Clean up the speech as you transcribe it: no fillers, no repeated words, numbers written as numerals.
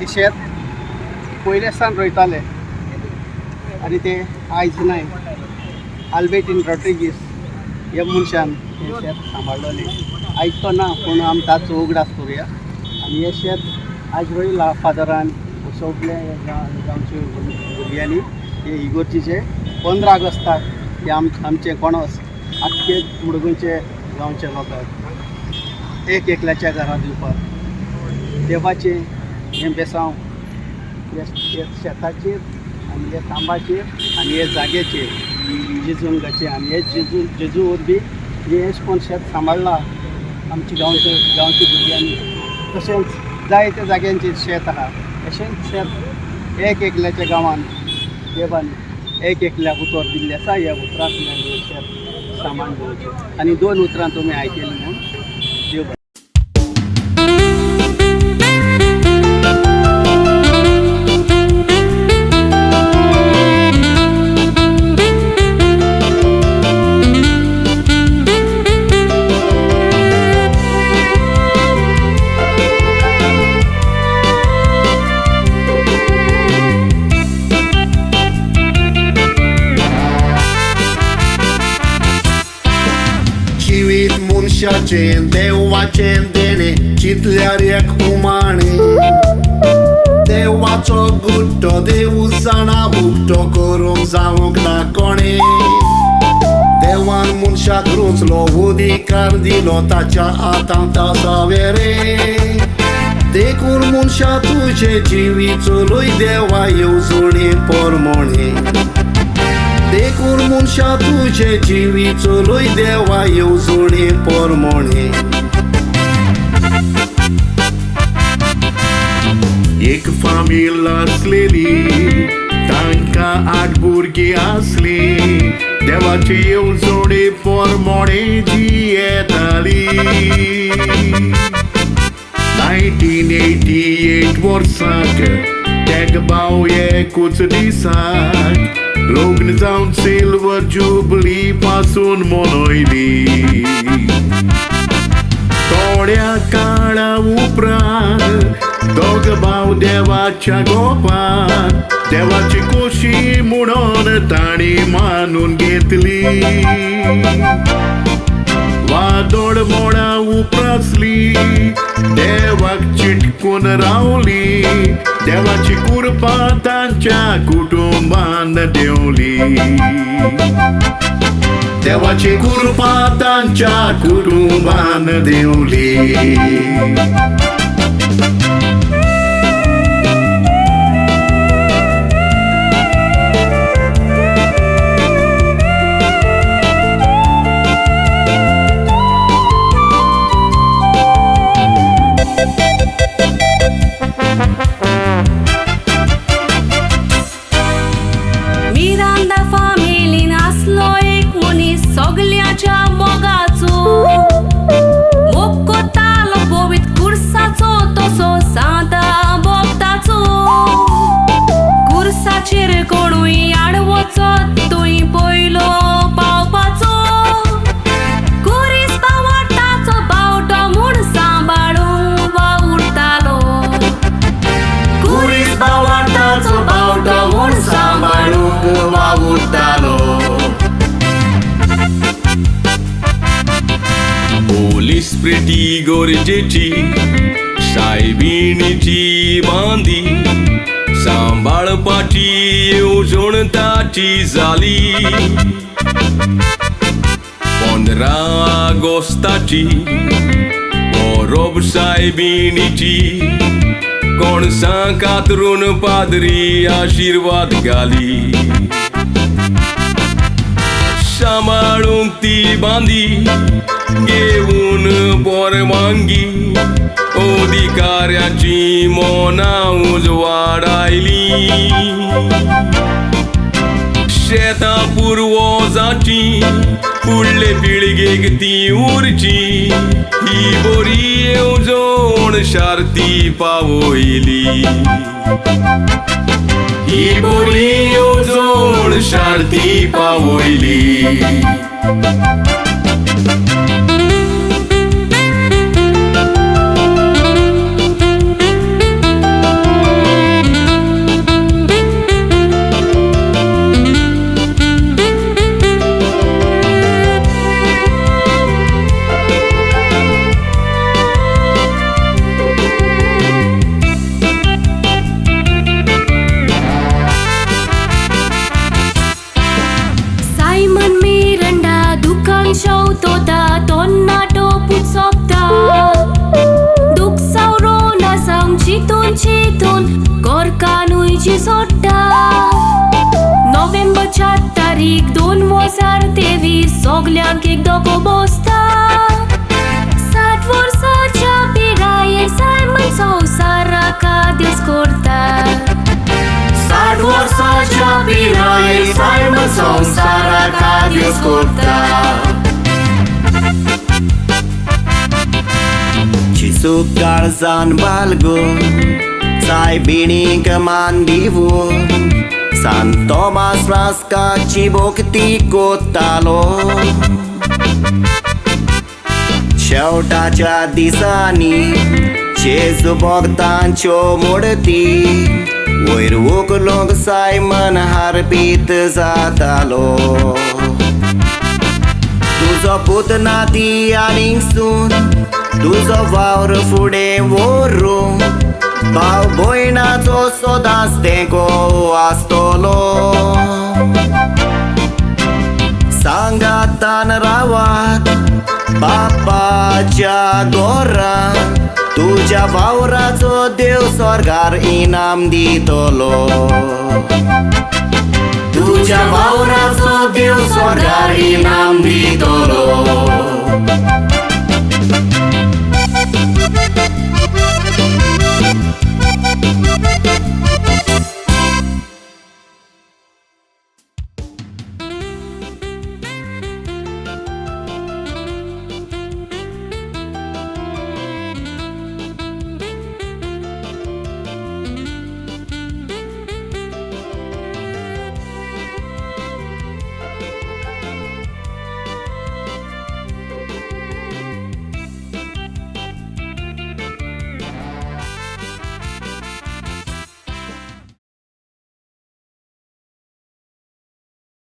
हें शेत पयले सान रोयताले आनी ते आयज न्हय आल्बेटीन रॉड्रिगीस ह्या मनशान हें शेत सांबाळलेलें. आयज तो ना पूण आमी ताचो उगडास करुया. आनी हें शेत आयज रोयलां फादरान सगळे गांवचे भुरग्यांनी हे इगोर्जीचे 15 ऑगस्टाक हे आमचें कोणस आख्खे मुडगुंचे गांवच्या लोकांक एक एकल्याच्या घरा दिवपाक देवाचें हें बेसांव हे शेताचेर आनी हे तांबाचेर आनी हे जाग्याचेर जेजून गाचें आनी हे जेजू जेजू वरवीं हें अशें कोण शेत सांबाळ्ळां आमच्या गांवच्या भुरग्यांनी. तशेंच जायत्या जाग्यांचेर शेत आहा अशेंच शेत एक एकल्याच्या गांवान देवान एक एकल्याक उतर दिल्लें आसा. ह्या उतरांतल्यान हें शेत सामान दवरचें आनी 2 उतरां तुमी आयकलीं म्हूण देव बरें. जिवीत मनशाचें देवाचें देणें चिंतल्यार एक उमाणें देवाचो गुट्टो देव जाणा उक्तो करूंक जावंक ना कोणें. देवान मनशाक रुचलो अधिकार दिलो ताच्या हातांत आसा वेरें देखून मनशा तुजें जिवीत चलय देवा येवजणे परमणें. देखून मनशा तुजें जिवीत चलय देवा येवजणे परमणें. एक फामील आसलेली तांकां 8 भुरगीं आसलीं देवाची येवजणे परमणे जियेताली. 1988 वर्साक तेग भाव एकूच दिसाक लग्न जावन सिल्वर जुबली पासून मनयली. थोड्या काळा उपरांत दोग भाव देवाच्या गोपान देवाची खोशी म्हणून तांणी मानून घेतली. वादोड मोडा उप्रासली देवाक चिटकून रावली देवाची कृपा तांच्या कुटुंबान देवली. देवाची कृपा तांच्या कुटुंबान देवली. मिरांदा फामिलीन आसलो एक मनीस सगळ्याच्या मोगाचो मोग कोतालो पवित्र कुर्साचो तसो सादा भक्ताचो. कुर्साचेर कोणूय आड वचत थंय पयलो पावपाचो कुरीस बावटाचो बावटो म्हूण सांबाळूंक वावुरतालो. कुरीस बावटाचो बावटो म्हूण सांबाळूंक वावुरतालो. पोलीस प्रेटी गरजेची सायबिणीची बांदी सांबाळपाची येवजण ताची जाली. 15 ऑगस्टाची परब सायबिणीची कोणसां कातरून पाद्री आशिर्वाद घाली. सांबाळूंक ती बांदी घेवन परवानगी अधिकाऱ्याची मनां उजवाडायली. शेतां पुर्वजांची फुडले पिळगेक ती उरची ही बरी येवजण शार्ती पावयली. ही बरी येवजण शार्ती पावयली. पृथ्वी सोडटा. नोव्हेंबर 4 तारीख 2023 सगल्यांक एक धोको बसता. 60 वर्साच्या पिरायेर सायमन संवसाराक आदेस करता. 60 वर्साच्या पिरायेर सायमन संवसाराक आदेस करता. जेजूक काळजान बालगून सायबिणीक मान दिवन सान तोमास फ्रांस्काची भक्ती कोत्तालो. शेवटाच्या दिसांनी जेजू भक्तांच्यो मुर्ती वयर उखलूंक सायमन हारपीत जातालो. तुजो पूत नाती आनीक सून तुजो वावर फुडें व्हरूंक भाव भयणाचो सदांच तेंको आसतलो. सांगातान रावात बापाच्या घरांत तुज्या वावराचो देव स्वर्गार इनाम दितलो. तुज्या वावराचो देव स्वर्गार इनाम दितलो.